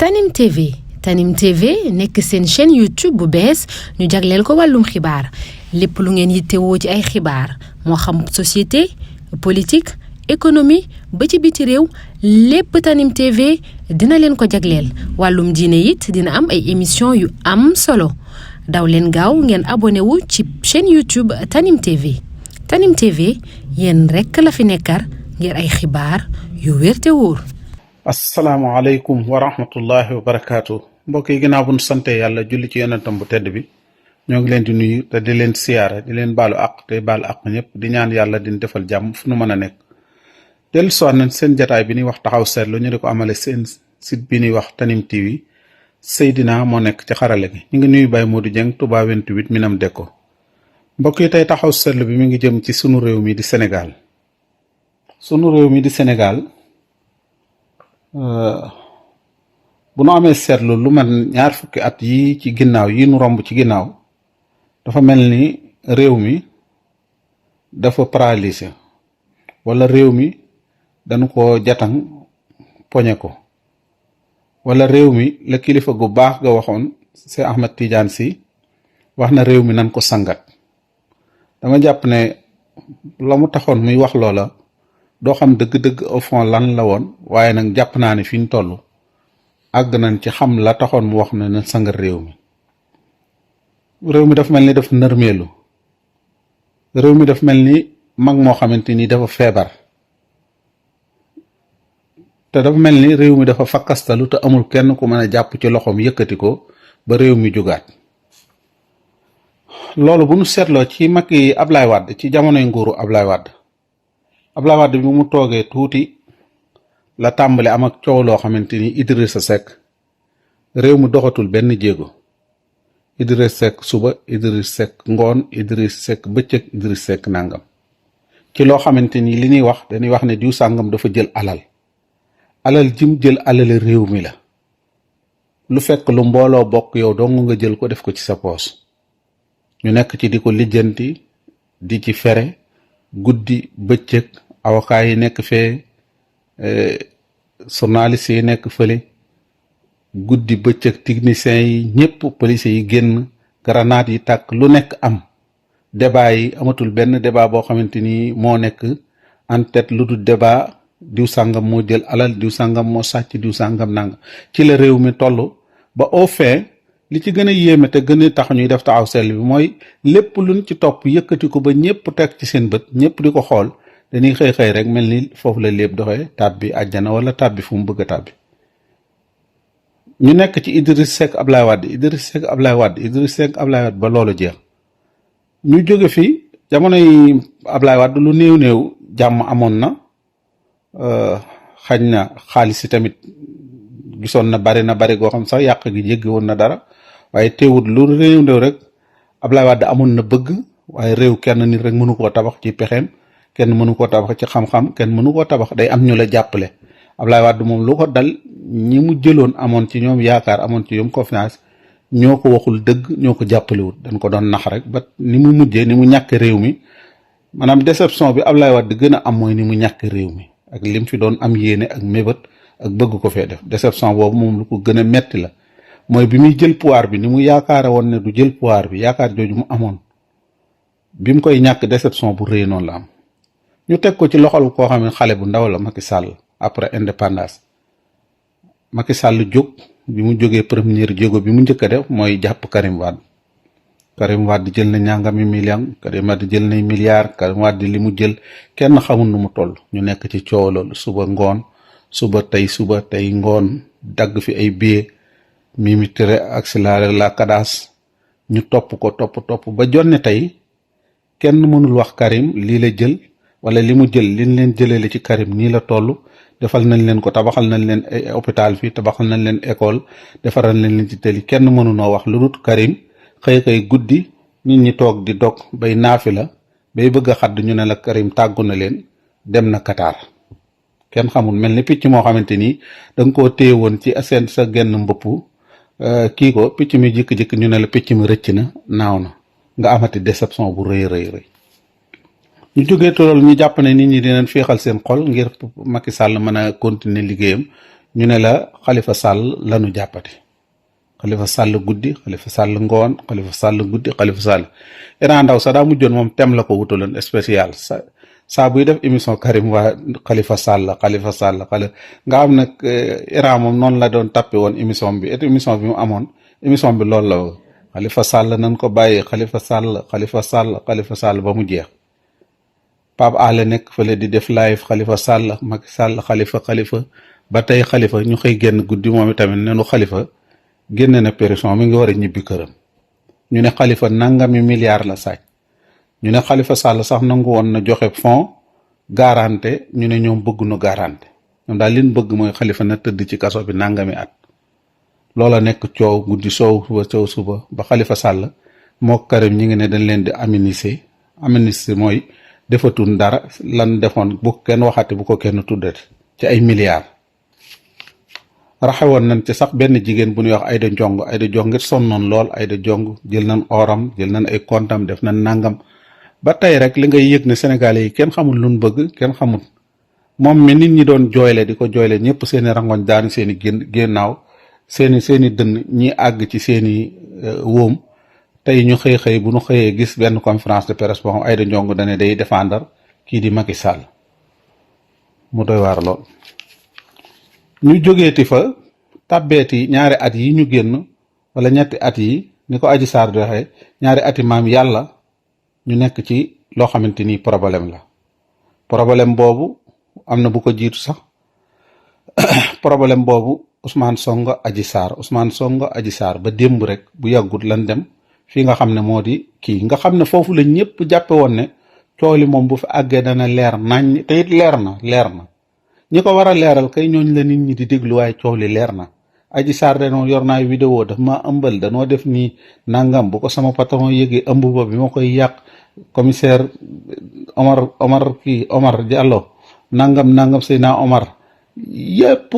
Tanim TV Tanim TV nekk seen chaîne YouTube bu bees ñu jagleel ko wàllum xibaar lépp lu ngeen yittewoo ci ay xibaar moo xam société politique économie ba ci biti réew lépp Tanim TV dina leen ko jagleel wàllum diine it dina am ay émission yu am solo daw leen gaaw ngeen abonné wu ci chaîne YouTube Tanim TV Tanim TV yéen rekk la fi nekkar ngir ay xibaar yu wér te wóor. asalaamaaleykum wa rahmatullahi wa barakaatu mbokk yi ginnaaw bu nu sante yàlla julli ci yonentam bu tedd bi ñoo ngi leen di nuyu te di leen siyaara di leen baalu àq te baalu àq ñëpp di ñaan yàlla di defal jàmm fu nu mën a nekk. dellu si nañ seen jataay bi ñuy wax taxaw seetlu ñu di ko amale seen site bi ñuy wax Tanim TV Seydina moo nekk ci xarale gi ñu ngi nuyu Baye Modou Dieng Touba 28 Minam Deko. mbokk yi tey taxaw seetlu bi mi ngi jëm ci sunu réew mi di Sénégal sunu réew mi di Sénégal. Bu nu amee seetlu lu man ñaar fukki at yi ci ginnaaw yi nu romb ci ginnaaw dafa mel ni réew mi dafa paralysé wala réew mi dañu ko jatan poñe ko wala réew mi la kilifa gu baax ga waxoon Cheikh Ahmed Tidiane Sy wax na réew mi nan ko sangat dama jàpp ne la mu taxoon muy wax loola doo xam dëgg-dëgg au fond lan la woon waaye nag jàpp naa ne fi ñu toll àgg nañ ci xam la taxoon mu wax ne na sangat réew mi dafa mel ni dafa nërmeelu réew mi dafa mel ni mag moo xamante ni dafa feebar te dafa mel ni réew mi dafa fakkastalu te amul kenn ku mën a jàpp ci loxoom yëkkati ko ba réew mi jugaat loolu bu nu seetloo ci mag yi Ablaye Wade ci jamonoy nguuru Ablaye Wade bi mu toogee tuuti la tàmbali am ak coow loo xamante ni Idrissa Seck réew mi doxatul benn jéego Idrissa Seck suba Idrissa Seck ngoon Idrissa Seck bëccëg Idrissa Seck nangam ci loo xamante ni li ñuy wax dañuy wax ne diw sàngam dafa jël alal jim jël alal réew mi la lu fekk lu mbooloo bokk yow dong nga jël ko def ko ci sa poos ñu nekk ci di ko lijjanti di ci fere guddi bëccëg avocat yi nekk fee journaliste yi nekk fële guddi bëccëg techniciens yi ñëpp policiers yi génn grenade yi tàkk lu nekk am débat yi amatul benn débat boo xamante ni moo nekk en tête lu dul débat diw sàngam moo jël alal diw sàngam moo sàcc diw sàngam nangam ci la réew mi toll ba au fin li ci gën a yéeme te gën a tax ñuy def taxaw seetlu bi mooy lépp luñ ci topp yëkkati ko ba ñëpp teg ci seen bët ñëpp di ko xool dañuy xëy rek mel ni foofu la lépp doxee tàbbi àjjana wala tàbbi fu mu bëgg a tàbbi ñu nekk ci Idriss Seck Ablaye Wade ba loolu jeex ñu jóge fi jamonoy Ablaye Wade lu néew jàmm amoon na xañ na xaalis yi tamit gisoon na bari goo xam sax yàq gi jéggi woon na dara waaye teewut lu néew rek Ablaye Wade amoon na bëgg waaye réew kenn nit rek mënu koo tabax ci pexeem kenn mënu koo tabax ci xam-xam kenn mënu koo tabax day am ñu la jàppale Ablaye Wade moom lu ko dal ñi mu jëloon amoon ci ñoom yaakaar amoon ci ñoom confiance ñoo ko waxul dëgg ñoo ko jàppalewut dañ ko doon nax rek ba ni mu mujjee ni mu ñàkk réew mi maanaam déception bi Ablaye Wade gën a am mooy ni mu ñàkk réew mi ak lim fi doon am yéene ak mébét ak bëgg ko fee def déception boobu moom lu ko gën a metti la mooy bi muy jël pouvoir bi ni mu yaakaare woon ne du jël pouvoir bi yaakaar jooju mu amoon bi mu koy ñàkk déception bu rëy noonu la am ñu teg ko ci loxol koo xam ne xale bu ndaw la Macky Sall après indépendance Macky Sall jóg bi mu jógee première jéego bi mu njëkk a def mooy jàpp Karim Wade jël na ñàngami million Karim Wade jël nay milliards Karim Wade li mu jël kenn xamul nu mu toll ñu nekk ci coow loolu suba tey ngoon dagg fi ay billets Mimi Touré accéléré la cadence ñu topp ba jonne tey kenn mënul wax Karim lii la jël wala li mu jël liñ leen jëlee ci Karim nii la toll defal nañ leen ko tabaxal nañ leen ay hôpital fii tabaxal nañ leen école defaral nañ leen ci tëli kenn mënunoo wax lu dul Karim xëy guddi nit ñi toog di dog bay naafi la bay bëgg a xadd ñu ne la Karim tàggu na leen dem na Qatar kenn xamul mel ni picc moo xamante ni da nga koo téye woon ci seen sa genn mbëpp kii ko picc mi jikki-jikki ñu ne la picc mi rëcc na naaw na nga amati déception bu rëy ñu jógee te loolu ñu jàpp ne nit ñi dinañ féexal seen xol ngir Macky Sall mën a continuer liggéeyam ñu ne la Khalifa Sall lanu jàppati Khalifa Sall guddi Khalifa Sall ngoon Khalifa Sall guddi Khalifa Sall Iran Ndaw sax daa mujjoon moom thème la ko wutaloon spécial saa buy def émission Karim waa Khalifa Sall Khalifa Sall nga xam nag Iran moom noonu la doon tappe woon émission bi émission bi mu amoon émission bi loolu la Khalifa Sall nañ ko bàyyi Khalifa Sall Khalifa Sall Khalifa Sall ba mu jeex Pape Alé nekk fële di def live Khalifa Sall Macky Sall Khalifa ba tey Khalifa ñu xëy génn guddi moom itamit nenu Khalifa génne na pétition mi ngi war a ñibbi këram ñu ne Khalifa nangami milliards la sàcc ñu ne Khalifa Sall sax nangu woon na joxe fonds garanté ñu ne ñoom bëgg nu garanté ñoom daal liñ bëgg mooy Khalifa na tëdd ci kaso bi nangami at loola nekk coow guddi coow suba ba Khalifa Sall moo Karim ñi ngi ne dañ leen di amnistie mooy defatun dara lan defoon bu kenn waxati bu ko kenn tuddati ci ay milliards raxewoon nañ ci sax benn jigéen bu ñuy wax Aïda Ndiong ngir sonnoon lool Aïda Ndiong jël nañ oram jël nañ ay kontam def nañ nangam ba tey rek li ngay yëg ne Sénégalais yi kenn xamul luñ bëgg kenn xamul moom mi nit ñi doon jooyle di ko jooyle ñëpp seeni rangoñ daanu seeni génnaaw seeni dënn ñi àgg ci seeni wóom tey ñu xëy bu ñu xëyee gis benn conférence de presse boo xam Aïda Ndiong dane day défendre kii di Macky Sall mu doy waar lool ñu jógeeti fa tàbbeeti ñaari at yi ñu génn wala ñetti at yi ni ko Adji Sarr di waxee ñaari ati maam yàlla ñu nekk ci loo xamante ni problème boobu am na bu ko jiitu sax problème boobu Ousmane Sonko Adji Sarr ba démb rek bu yàggut lan dem fii nga xam ne moo di kii nga xam ne foofu la ñëpp jàppe woon ne coow li moom bu fi àggee dana leer nañ te it leer na ñi ko war a leeral kay ñooñ la nit ñi di déglu waaye coow li leer na Adji Sarr danoo yor naay vidéo daf ma ëmbal danoo def nii nangam bu ko sama patron yëgee ëmb ba bi ma koy yàq commissaire Omar Diallo nangam Seydina Omar yépp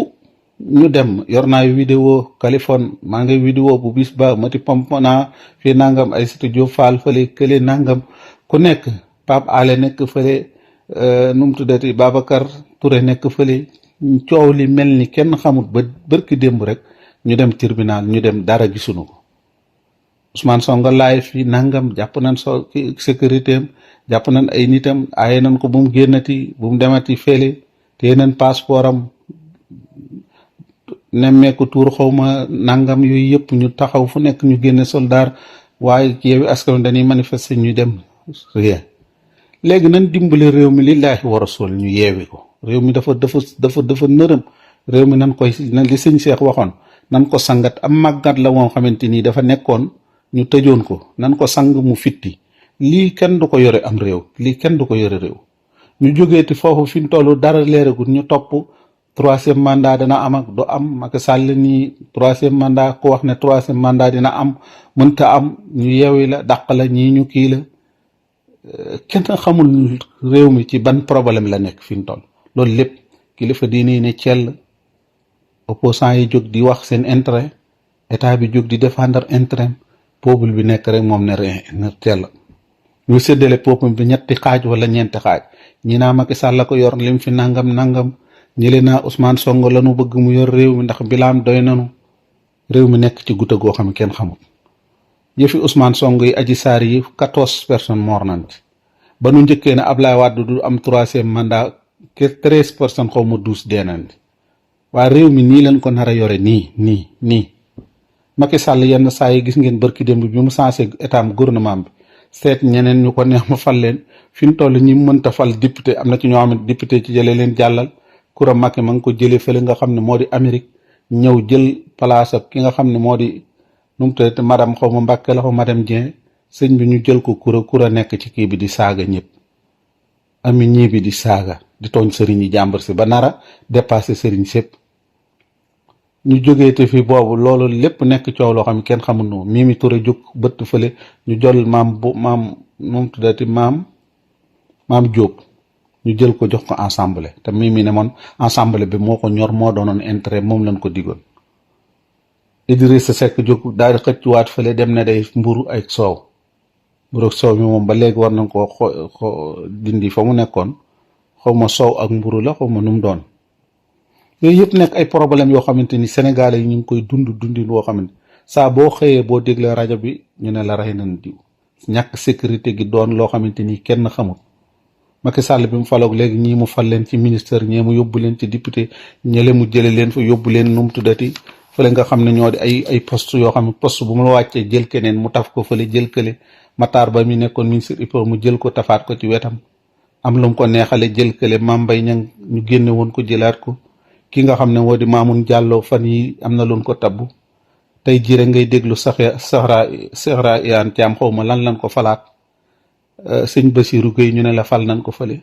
ñu dem yor naay vidéo Californie maa ngi vidéo bu bis ba mati pompona fii nangam ay studio Fall fële kële nangam ku nekk Pape Alé nekk fële nu mu tuddati Babacar Touré nekk fële coow li mel ni kenn xamut ba bërki démb rek ñu dem tribunal ñu dem dara gisuñu ko Ousmane Sonko laay fi nangam jàpp nañ sécurité am jàpp nañ ay nitam aaye nañ ko bu mu génnati bu mu demati fële téye nañ passeport am nemmeeku tuur xawma nangam yooyu yëpp ñu taxaw fu nekk ñu génne soldat waaye Yewwi Askan Wi dañuy manifester ñu dem rien léegi nañ dimbali réew mi lillaahi wa rasul ñu yeewi ko réew mi dafa nërëm réew mi nan koy li sëñ Cheikh waxoon nan ko sangat am màggat la woon xamante nii dafa nekkoon ñu tëjoon ko nan ko sang mu fitti lii kenn du ko yore am réew lii kenn du ko yore réew ñu jógeeti foofu fi ñu toll dara leeragul ñu topp troisième mandat dana am ak du am Macky Sall nii troisième mandat ko wax ne troisième mandat dina am mënta am ñu yeewi la dàq la ñii ñu kii la kenn xamul réew mi ci ban problème la nekk fi ñu toll loolu lépp kilifa diine ne cell opposants yi jóg di wax seen intérêt état bi jóg di défendre intérêt peuple bi nekk rek moom ne cell ñu séddale peuple bi ñetti xaaj wala ñeenti xaaj ñi naa Macky Sall la ko yor lim fi nangam ñi leen naa Ousmane Sonko la nu bëgg mu yor réew mi ndax bilaam doy nanu réew mi nekk ci gudda goo xam ne kenn xamul yëfi Ousmane Sonko yi Adji Sarr yi 14 personnes mort nañ ci ba nu njëkkee ne Ablaye Wade du am troisième mandat 13 personnes xaw ma 12 dee nañ ci waa réew mi nii leen ko nar a yore nii Macky Sall yenn saa yi gis ngeen bërki démb bi mu sensé état gouvernement bi seet ñeneen ñu ko neex ma fal leen fi mu toll ñi mënta fal député am na ci ñoo xam ne député ci jëlee leen jàllal Koura Macky ma ngi ko jëlee fële nga xam ne moo di Amérique ñëw jël place ak ki nga xam ne moo di nu mu tuddati madame xaw ma Mbàkke la xaw madame Dieng sëñ bi ñu jël ko Koura nekk ci kii bi di saaga ñëpp ami ñii bi di saaga di tooñ sëriñ yi jàmbur si ba nara dépassé sëriñ sépp ñu jógeete fi boobu loolu lépp nekk coow loo xam ne kenn xamul noonu Mimi Touré jóg bëtt fële ñu jël maam nu mu tuddati maam Diop ñu jël ko jox ko ensemble te Mimi ne moon ensemble bi moo ko ñor moo doonoon intérêt moom lañ ko digoon Idrissa Seck jóg daal di xëccuwaat fële dem ne day mburu ak soow mi moom ba léegi war nañ ko dindi fa mu nekkoon xaw ma soow ak mburu la xaw ma nu mu doon yooyu yëpp nekk ay problème yoo xamante ni Sénégalais yi ñu ngi koy dundin woo xamante saa boo xëyee boo déglee rajo bi ñu ne la rey nañ diw. ñàkk sécurité gi doon loo xamante ni kenn xamul Macky Sall bi mu faloog léegi ñii mu fal leen ci ministère ñee mu yóbbu leen ci député ñële mu jële leen fa yóbbu leen nu mu tuddati fële nga xam ne ñoo di ay poste yoo xam ne poste bu mu la wàccee jël keneen mu taf ko fële jël kële Matar Ba mi nekkoon ministre IPO mu jël ko tafaat ko ci wetam am lu mu ko neexale jël kële Mame Mbaye Niang ñu génne woon ko jëlaat ko ki nga xam ne moo di Mamoun Diallo fan yi am na luñ ko tabbu tey jii rek ngay déglu Sahra Iyane Thiam xaw ma lan ko falaat sëñ Bassirou Gueye ñu ne la fal nañ ko fële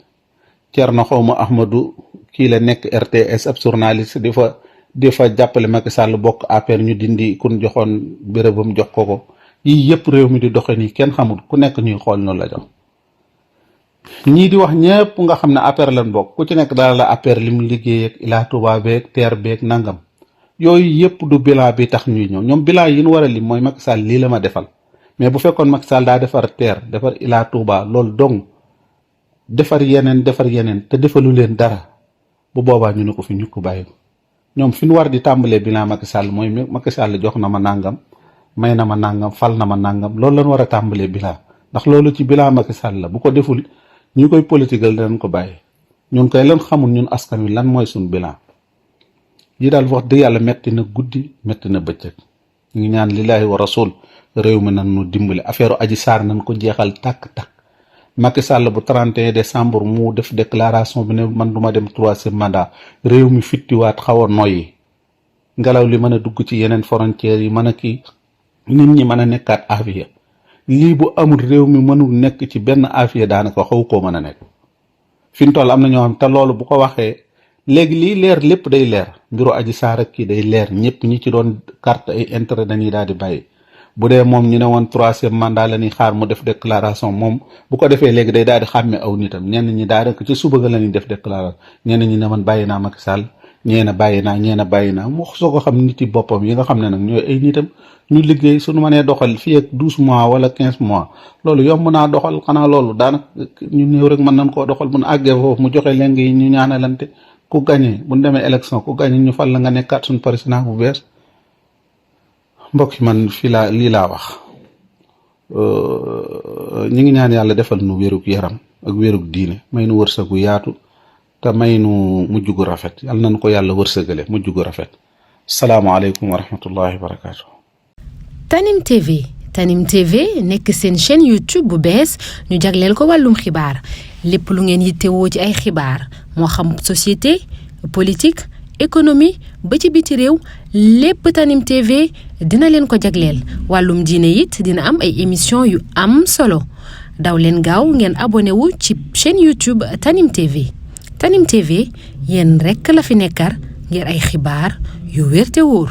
Thierno xaw ma Ahmadou kii la nekk RTS ab journaliste di fa jàppale Macky Sall bokk APR ñu dindi kun joxoon bérébam jox ko yii yëpp réew mi di doxe nii kenn xamul ku nekk ñuy xool noonu la jox ñii di wax ñëpp nga xam ne APR lañ bokk ku ci nekk daal la APR li mu liggéey ak Ila Touba beeg TER beeg nangam yooyu yëpp du bilan bi tax ñuy ñëw ñoom bilan yi ñu war a lim mooy Macky Sall lii la ma defal mais bu fekkoon Macky Sall daa defar TER defar Ila Touba loolu dong defar yeneen te defalu leen dara bu boobaa ñu ne ko fi ñu ko bàyyi ko ñoom fi ñu war di tàmbalee bilan Macky Sall mooy Macky Sall jox na ma nangam may na ma nangam fal na ma nangam loolu lañ war a tàmbalee bilan ndax loolu ci bilan Macky Sall la bu ko deful ñu koy politigal danañ ko bàyyi ñun koy lan xamul ñun askan wi lan mooy suñu bilan yi daal wax dëgg yàlla metti na guddi metti na bëccëg ñu ngi ñaan lillahi wa rasul réew mi nan nu dimbali affaire Adji Sarr nañ ko jeexal tàkk-tàkk Macky Sall bu 31 décembre mu def déclaration bi ne man duma dem 3e mandat réew mi fittiwaat xaw a noyyi ngelaw li mën a dugg ci yeneen frontières yi mën a kii nit ñi mën a nekkaat afiya lii bu amul réew mi mënul nekk ci benn afiya daanaka xaw koo mën a nekk fi mu toll am na ñoo xam te loolu bu ko waxee léegi lii leer lépp day leer mbiru Adji Sarr ak kii day leer ñëpp ñi ci doon carte ay intérêt dañuy daal di bàyyi bu dee moom ñu ne woon 3e mandat la ñuy xaar mu def déclaration moom bu ko defee léegi day daal di xàmme aw nitam ñenn ñi daanaka ci suba ga la ñuy def déclaration ñenn ñi ne man bàyyi naa Macky Sall ñeena bàyyi naa mu soo ko xam nit yi boppam yi nga xam ne nag ñooy ay nitam ñu liggéey suñu mënee doxal fii ak 12 mois wala 15 mois loolu yomb naa doxal xanaa loolu daanaka ñu néew rek mën nañ koo doxal bu ñu àggee foofu mu joxe leng yi ñu ñaanalante ku gagné bu ñu demee élection ku gagné ñu fal la nga nekkaat suñu président bu bees mbokk yi man fii lii laa wax ñi ngi ñaan yàlla defal nu wérug yaram ak wérug diine may nu wërsëgu yaatu te may nu mujj gu rafet yàlla nañ ko yàlla wërsëgale mujj gu rafet salaamaaleykum wa rahmatullahi wa barakaatu. Tanim TV nekk seen chaîne YouTube bu bees ñu jagleel ko wàllum xibaar lépp lu ngeen yittewoo ci ay xibaar moo xam société politique économie ba ci biti réew lépp Tanim TV dina leen ko jagleel wàllum diine it dina am ay émission yu am solo daw leen gaaw ngeen abonné wu ci chaîne YouTube Tanim TV Tanim TV yéen rekk la fi nekkar ngir ay xibaar yu wér te wóor